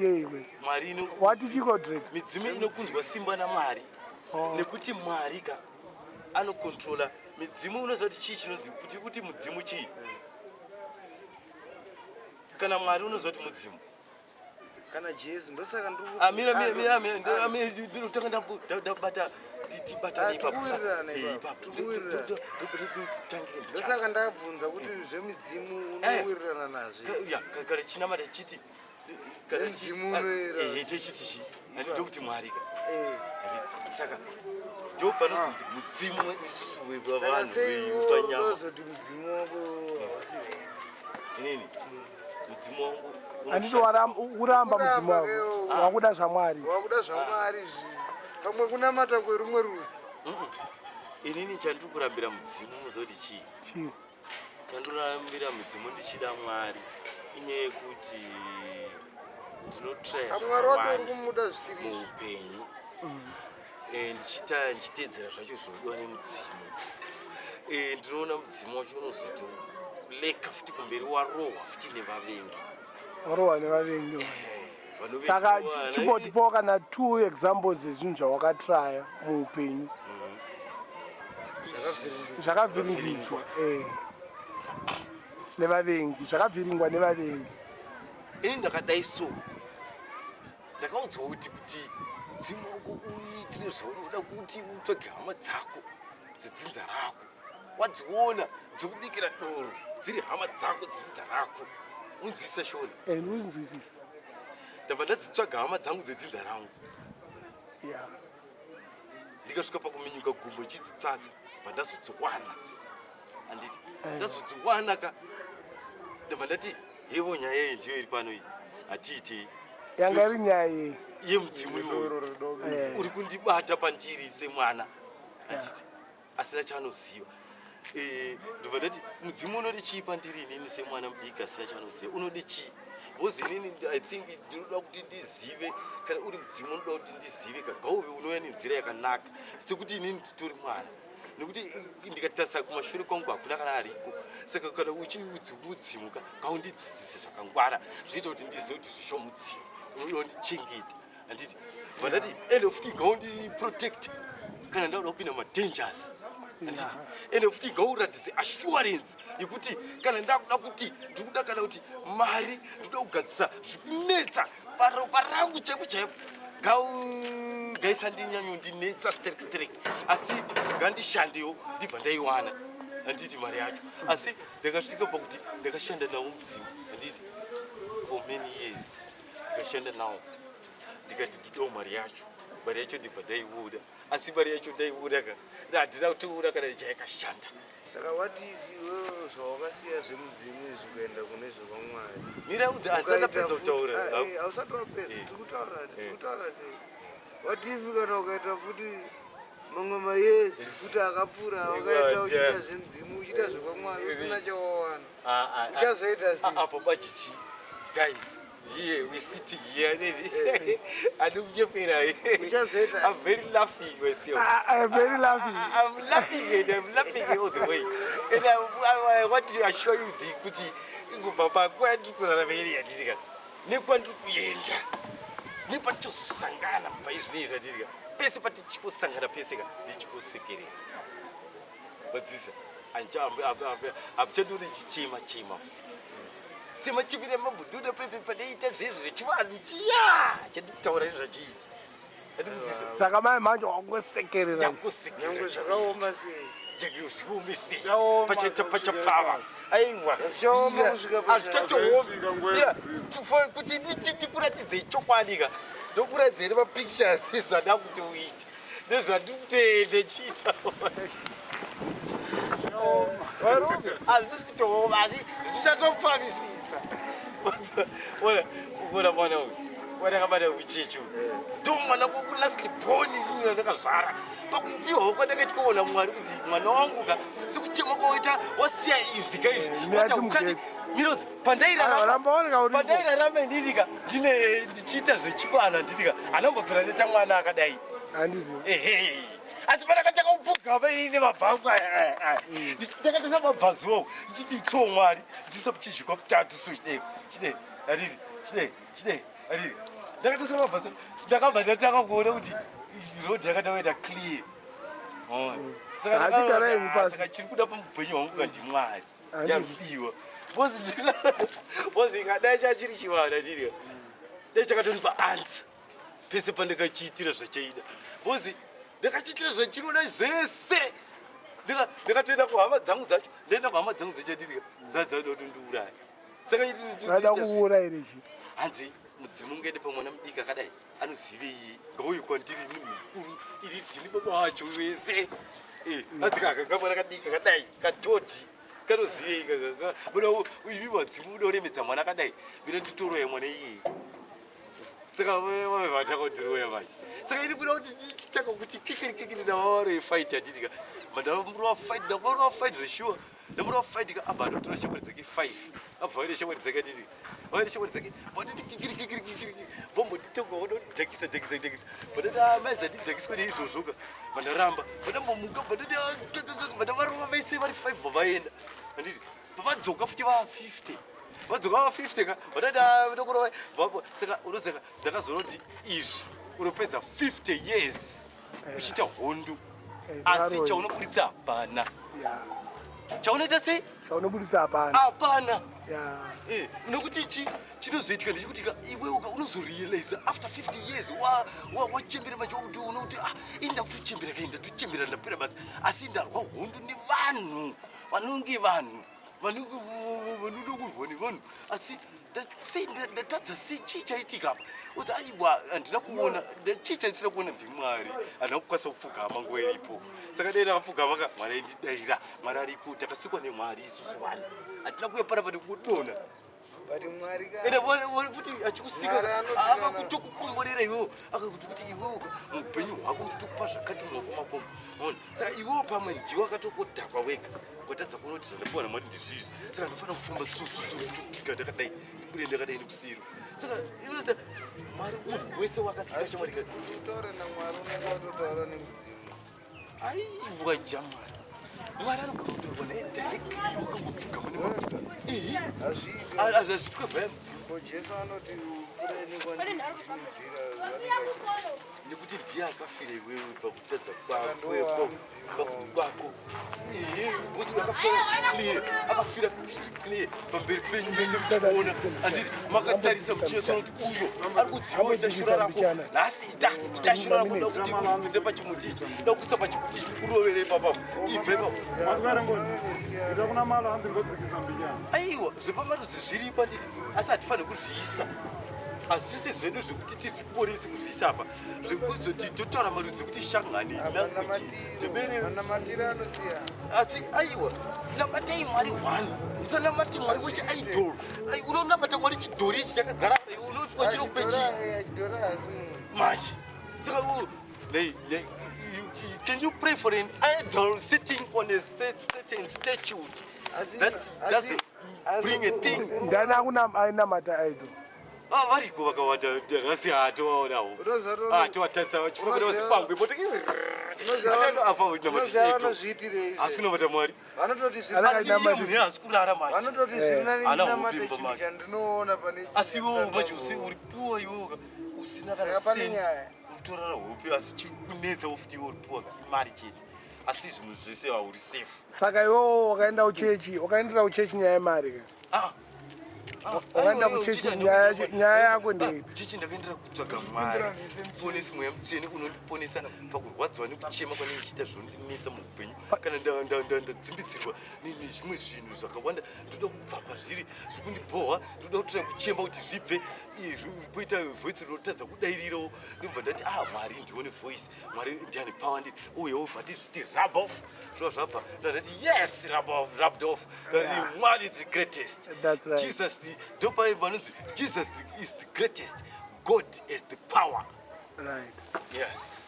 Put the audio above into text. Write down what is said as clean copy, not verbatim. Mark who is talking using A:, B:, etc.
A: Yeiwe.
B: Mwari ino
A: Wati chiko dread?
B: Midzimu inokundwa simba naMwari.
A: Oh.
B: Nekuti Mwari ka anokontrola midzimu. Unoziva kuti chii chinonzi kuti mudzimu chii? Kana Mwari unoziva kuti mudzimu.
C: Kana Jesu, ndosaka ndiri
B: Ah, mira mira mira mira mira, ndinotanga ndabata tibatane ipapo.
C: Tikuwirirana
B: Eh,
C: ipapo,
B: ipapo.
C: tikuwirirana.
B: Tangire mbichana.
C: Ndosaka ndabvunza kuti zvemidzimu unowirirana nazvo.
B: Ya, kana chinamata chiti kana
C: Zvemidzimu unoera.
B: Eh, techiti chi handi ndokuti Mwari ka.
C: Eh.
B: Saka ndo panozonzi mudzimu isusu
C: Saka
B: wevanhu
C: sei
B: wepanyama.
C: unozoti mudzimu wako hausi ready?
B: Inini mudzimu wangu
A: Handiti uramba mudzimu wako.
C: Kuramba.
A: Wakuda zvaMwari.
C: Wakuda zvaMwari zvi pamwe kunamata kwerumwe rudzi.
B: Inini chandiri kurambira mudzimu muzoti chii?
A: Chii?
B: Chandorambira mudzimu ndichida Mwari inyaya yekuti ndinotraya
C: Mwari wako uri kumuda zvisiri izvo.
B: muupenyu. Eh, ndichiita ndichiteedzera zvacho zvinodiwa nemudzimu. Eh, ndinoona mudzimu wacho unozotoleka futi kumberi, warohwa futi nevavengi.
A: Warohwa nevavengi.
B: Vanovengwa
A: Saka chimbotipawo kana two examples zezvinhu zvawakatraya muupenyu zvakavhiringidzwa nevavengi, zvakavhiringwa nevavengi.
B: Ini ndakadai so ndakaudzwa kuti mudzimu wako uitire zvaunoda, kuti utsvage hama dzako dzedzinza rako, wadziona dzokubikira doro dziri hama dzako dzedzinza rako. Unzwisisa Shona?
A: Eh, ndikuzinzwisisa.
B: Ndabva ndadzitsvaga hama dzangu dzedzinza rangu. Ndikasvika pakuminyuka gumbo chidzitsvaga, bva ndazodziwana, handiti? Ndazodziwana ka, ndabva ndati, "Hevo, nyaya iyi ndiyo iri pano iyi, hatiitei."
A: Yanga iri nyaya yei?
B: Yemudzimu iwoyo uri kundibata pandiri semwana, handiti, asina chaanoziva. Eh, ndobva ndati, "Mudzimu unodi chii pandiri inini semwana mudiki asina chaanoziva? Unodi chii?" Because inini I think ndinoda kuti ndizive kana uri mudzimu unoda kuti ndizive ka, gauve unouya nenzira yakanaka, sekuti inini nditori mwana, nekuti ndikatarisa kumashure kwangu hakuna kana ariko. Saka kana uchiudzi mudzimu ka, gaundidzidzise zvakangwara zvinoita kuti ndizive kuti zvisho mudzimu unoda kundichengeta, handiti? Vandati ende futi ngaundiprotect kana ndauda kupinda madangers, handiti? Ende futi ngauratidze assurance yekuti kana ndakuda kuti ndikuda kana kuti mari, ndikuda kugadzisa zvikunetsa paropa rangu chaipo chaipo, gaisandinyanyo-ndinetsa strek strek, asi ngandishandewo ndibva ndaiwana, handiti, mari yacho. Asi ndakasvika pakuti ndakashanda nawo mudzimu, handiti, for many years ndikashanda nawo, ndikati ndidawo mari yacho. Mari yacho ndibva ndaibuda, asi mari yacho ndaibuda ka, handina kutoona kana chaikashanda.
C: Saka what if iwewe zvawakasiya zvemudzimu izvi kuenda kune zvekwaMwari?
B: Mira, udze, handisatapedza kutaura.
C: Hausati wapedza.
B: Eh.
C: Tiri kutaura, tiri kutaura tese. What if kana ukaita futi mamwe mayezi futi akapfuura wakaita uchiita zvemudzimu, uchiita zvekwamwari, usina chawawana, uchazoita sei?
B: Apo bachichi, guys, here we sitting here nini andi kuchepera.
C: Uchazoita
B: I'm very laughing myself.
A: Ah, I'm very laughing.
B: I'm laughing and I'm laughing all the way. And I want to assure you the kuti ingobva pakwandiri kurarama iri yandiri kana nekwandiri kuenda nepatichozosangana kubva izvinei zvandiri ka, pese patichikosangana pese ka, ndichikosekerera vadzivisa, hamuchandori chichema chema futi semachipiri amabhududa pepe panoita zvezvo zvechivanhu chiya chandikutaura nezvachiichi. Andikuzisa.
A: Saka mai manje wakungosekerera.
C: Nyangwe zvakaoma sei?
B: Zvikuomesei?
D: Zvaoma,
B: Pachaita pachapfava, aiwa.
C: Zvichaoma kusvika
B: Hazvichatooma.
D: Kusvika nguva
B: Mira,
D: yedzimu.
B: kuti ndikuratidzei chokwadi ka, ndokuratidzei nemapictures zvanda kuti uite nezvandiri kutoenda chiita. Varume, hazvisi kutooma, asi zvichatopfavisisa. Ona, ona mwana uyu, mwana akabata mucheche uyu, ndo mwana wakulast born inini wandakazvara pakupiwawo kwandakaitwa Mwari kuti mwana wangu ka, sekuchema kwawaita wasiya izvi ka izvi.
A: Mira, timugetse.
B: Miroza.
A: Aiwa, ramba waoneka uripo.
B: Pandairarama inini ka, ndine ndichiita zvechivana, nditi ka, anambobvira ndaita mwana akadai.
A: Handiti?
B: Ehe, asi pandakatanga kupfugama ini nemabvangu aya aya aya, ndakatasa mabvazuwa ndichiti tso Mwari, ndichisa muchizvikwa mutatu so, chidei chidei, handiti, chidei chidei, handiti. Ndakatosema ndakabva ndatanga kuona kuti road yakatanga kuita clear. Oh. Saka
A: Hatigarai pasi.
B: Saka chiri kuda pamupenyu hwangu kandimwari.
A: Handizvo.
B: Charudiwa. Bozi ikadai chachiri chiwana chiri. Dai chakatonipa answer. Pese pandakachiitira zvachaida. Bozi ndakachiitira zvachinoda zvese. Ndakatoenda kuhama dzangu dzacho. Ndaenda kuhama dzangu dzacho ndiri dzadzoda kuti ndiuraye. Saka
A: Vaida kukuura here chi?
B: Hanzi mudzimu ungaende pamwana mudiki akadai anozivei ngauye kwandiri ini mukuru iri dzini baba wacho vese. Hanzi kakamwana kadiki kakadai katoti kanozivei buda imi vadzimu buda uremedza mwana akadai mira nditoroya mwana iyeye. Saka vatakondiroya manje. Saka ini kuda kuti ndichitanga kuti kikiri kikiri ndavavaroi fight handiti ka. Mandamurova fight ndamurova fight zveshuwa. Ndamurova fight ka abva atotora shamwari dzake 5. Abva aine shamwari dzake handiti. Vaine shamwari dzake vanditi kikiri kikiri kikiri vombonditoka vodondidhakisa dhakisa dhakisa. Vandati ah maiza ndidhakiswe neizvozvo ka. Vandaramba. Vandambomuka vandati ah vandavarova vese vari 5 vavaenda. Handiti pavadzoka futi va 50. Vadzoka va 50 ka vandati ah ndokurova saka unoziva ndakazoona kuti izvi unopedza 50 years uchiita hondo asi
A: varoyi.
B: chaunoburitsa hapana.
A: Ya.
B: Chaunoita sei?
A: Chaunobudisa hapana.
B: Hapana.
A: Ya.
B: Nokuti chi chinozoitika ndechekuti ka iwewe ka unozorealize after 50 years wachembera manje wakuti unokuti ah ini ndakutochembera ka ndatochembera ndapera basa asi ndarwa hondo nevanhu vanonge vanhu vanonge vanoda kurwa nevanhu asi sei ndatadza sei chii chaitika apa uti aiwa handina kuona chii chaisina kuona ndimwari handina kukwanisa kupfugama nguva iripo saka dai ndakapfugama ka Mwari aindidaira. Mwari aripo, takasikwa nemwari isusu vanhu hatina kuuya panapa nekudonha.
C: But Mwari ka
B: Ende futi achikusika
C: Mwari anoti kana-
B: akakutokukomborera iwewo akakuti kuti iwewo muupenyu hwako nditokupa zvakati mumaoko mako ona. Saka iwewo pamwe ndiwe akatokodhakwa wega ukatadza kuona kuti zvandapiwa namwari ndizvizvi saka ndinofanira kufamba sususu nditokika ndakadai ndibude ndakadai nekusiro. Saka iwe Mwari munhu wese wakasika shamwari ka
C: Kuti utaure namwari unenge watotaura nemudzimu.
B: Aiwa jamwari, Mwari anogona kutaurwa naye directly wakangopfugama nemaoko. Ehe.
C: Hazviiti.
B: Hazvitwe vhaya mudzimu.
C: Ko Jesu anoti pfuureni kwandiri ndine nzira vanenge achiti
B: Nekuti ndiye akafira iwewe pakutadza
C: Saka
B: kwako
C: ndowa mudzimu
B: pakuti kwako. Ehe, bosi akafira clear, akafira zviri clear pamberi penyu mese muchiona. Handiti makatarisa muchiesa kuti uyo ari kudziwa ita shura rako nhasi ita ita shura rako da kuti ubvise pachimuti ichi da kuisa pachimuti ichi urovere ipapapo ibve ipapo.
D: Ita kuna malo hanzi ngodzikisa mbichana.
B: Aiwa, zvepamarudzi zviripo handiti, asi hatifaniri kuzviisa. Hazvisi zvedu zvekuti tizviporese kuzviisa apa zvekuzoti totaura marudzi ekuti shangani language ndebere.
C: Manamatiro anosiyana.
B: Asi aiwa, namatai Mwari one, musanamati mwari wechiidol. Ai, unonamata mwari chidhori ichi chakagara apa, iwe unofunga chinokupe chii?
C: Achidhora haasi munhu.
B: Manje saka can you pray for an idol sitting on a certain statue that doesn't bring a thing?
A: Ndani ainamata idol?
B: Ah, variko vakawanda nhasi hatovaonawo.
C: Unoziva
B: Tovatarisa vachifamba vasipangwe
C: unoziva vanozviitirei?
B: Asi kunamata mwari
C: Vanototi zviri
A: Ana-
B: asi iye munhu haasi kurara manje.
C: Vanototi zviri nani
B: Ana
C: ndinamate
B: hope
C: chinhu
B: manje.
C: chandinoona pane
B: Asi iwewo manje uri puwa iwewo usina kana
C: Saka pane
B: cent
C: nyaya.
B: uri kutorara hope asi chiri kunetsa futi iwe uri puwa imari chete asi zvinhu zvese hauri safe.
A: Saka iwewo wakaenda kuchechi, wakaendera kuchechi nyaya yemari ka?
B: Ah. Ah,
A: Wakaenda
B: aiwa,
A: kuchechi,
B: aiwa,
A: nyaya yako ndeipi?
B: Kuchechi ndakaendera kutsvaga Mwari muponesi, mweya mutsvene unondiponesa pakurwadziwa nekuchema kwanenge ndichiita zvinondinetsa muupenyu kana ndadzimbidzirwa nezvimwe zvinhu zvakawanda ndoda kubva pazviri zviri kundibhohwa ndoda kutora kuchema kuti zvibve poita voice rinotadza kudairirawo ndobva ndati ah Mwari ndione voice Mwari ndiani power ndiri uye wobva ndizviti rub off zvova zvabva ndati yes, rub off, rubbed off. Ndati Mwari is the greatest.
A: That's right.
B: Jesus ndopai vanonzi Jesus is the greatest, God is the power.
A: Right.
B: Yes.